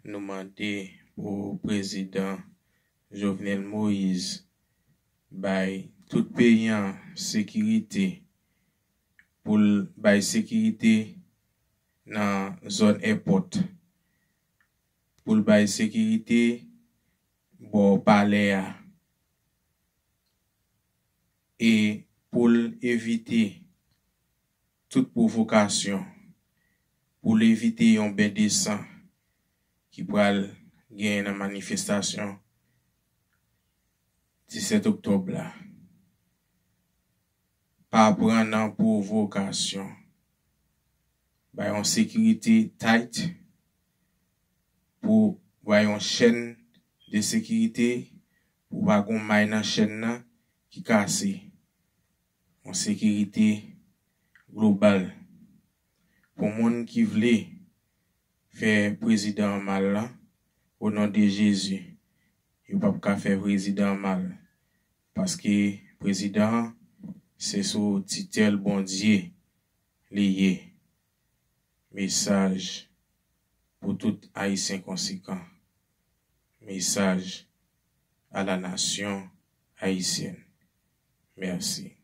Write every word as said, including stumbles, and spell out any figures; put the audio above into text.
Nou mande pou prezidan Jovenel Moïse bay tout peyi an sekirite, pou l bay sekirite nan zòn èpòt, pou l bay sekirite bò palè a, e pou l evite tout pwovokasyon, pou l evite yon ben de san ki pral genyen nan manifestasyon disèt oktòb la. Pa pran nan pwovokasyon. Bay yon sekirite tight, pou bay yon chèn de sekirite, pou pa gon may nan chèn nan ki kase. Yon sekirite global. Pou moun ki vle fè prezidan an mal la, o non de Jezi, yo p ap ka fè prezidan an mal. Paske prezidan an se sou titèl Bondye li ye. Mesaj pou tout Ayisyen konsekan. Mesaj à la nation haïtienne. Mèsi.